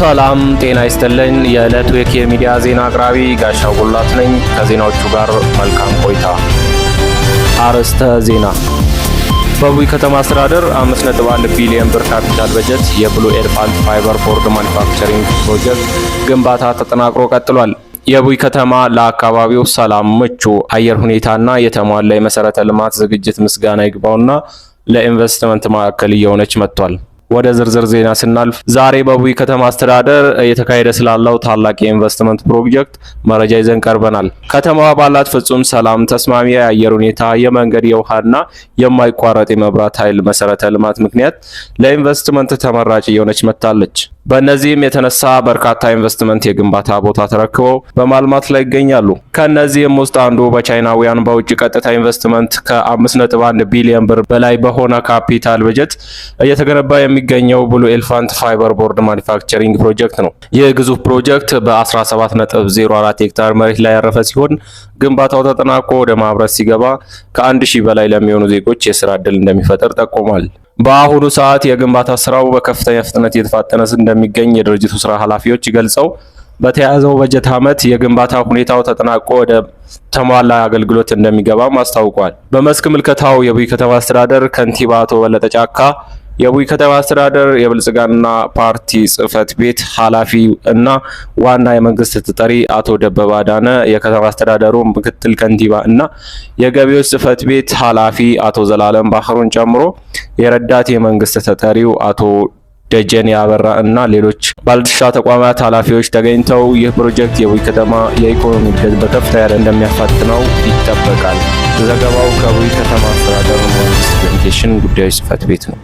ሰላም ጤና ይስጥልኝ። የዕለቱ የኬ ሚዲያ ዜና አቅራቢ ጋሻው ጉላት ነኝ። ከዜናዎቹ ጋር መልካም ቆይታ። አርዕስተ ዜና። በቡይ ከተማ አስተዳደር 5.1 ቢሊዮን ብር ካፒታል በጀት የ Blue Elephant fiber board manufacturing ፕሮጀክት ግንባታ ተጠናክሮ ቀጥሏል። የቡይ ከተማ ለአካባቢው ሰላም፣ ምቹ አየር ሁኔታና የተሟላ የመሰረተ ልማት ዝግጅት ምስጋና ይግባውና ለኢንቨስትመንት ማዕከል እየሆነች መጥቷል። ወደ ዝርዝር ዜና ስናልፍ፣ ዛሬ በቡይ ከተማ አስተዳደር እየተካሄደ ስላለው ታላቅ የኢንቨስትመንት ፕሮጀክት መረጃ ይዘን ቀርበናል። ከተማዋ ባላት ፍጹም ሰላም፣ ተስማሚ የአየር ሁኔታ፣ የመንገድ፣ የውሃና የማይቋረጥ የመብራት ኃይል መሰረተ ልማት ምክንያት ለኢንቨስትመንት ተመራጭ እየሆነች መጥታለች። በእነዚህም የተነሳ በርካታ ኢንቨስትመንት የግንባታ ቦታ ተረክበው በማልማት ላይ ይገኛሉ። ከእነዚህም ውስጥ አንዱ በቻይናውያን በውጭ ቀጥታ ኢንቨስትመንት ከ5.1 ቢሊዮን ብር በላይ በሆነ ካፒታል በጀት እየተገነባ የሚገኘው Blue Elephant fiber board manufacturing ፕሮጀክት ነው። ይህ ግዙፍ ፕሮጀክት በ17.04 ሄክታር መሬት ላይ ያረፈ ሲሆን፣ ግንባታው ተጠናቆ ወደ ማምረት ሲገባ ከ1000 በላይ ለሚሆኑ ዜጎች የስራ ዕድል እንደሚፈጥር ጠቁሟል። በአሁኑ ሰዓት የግንባታ ስራው በከፍተኛ ፍጥነት እየተፋጠነ እንደሚገኝ የድርጅቱ ስራ ኃላፊዎች ገልጸው፣ በተያዘው በጀት ዓመት የግንባታ ሁኔታው ተጠናቆ ወደ ተሟላ አገልግሎት እንደሚገባም አስታውቋል። በመስክ ምልከታው የቡይ ከተማ አስተዳደር ከንቲባ አቶ በለጠ ጫካ፣ የቡይ ከተማ አስተዳደር የብልጽግና ፓርቲ ጽህፈት ቤት ኃላፊ እና ዋና የመንግስት ተጠሪ አቶ ደበበ አዳነ፣ የከተማ አስተዳደሩ ምክትል ከንቲባ እና የገቢዎች ጽህፈት ቤት ኃላፊ አቶ ዘላለም ባህሩን ጨምሮ የረዳት የመንግስት ተጠሪው አቶ ደጀኔ አበራ እና ሌሎች ባለድርሻ ተቋማት ኃላፊዎች ተገኝተው ይህ ፕሮጀክት የቡይ ከተማ የኢኮኖሚ እድገት በከፍተኛ እንደሚያፋጥነው ይጠበቃል። ዘገባው ከቡይ ከተማ አስተዳደር መንግስት ኮሚኒኬሽን ጉዳዮች ጽህፈት ቤት ነው።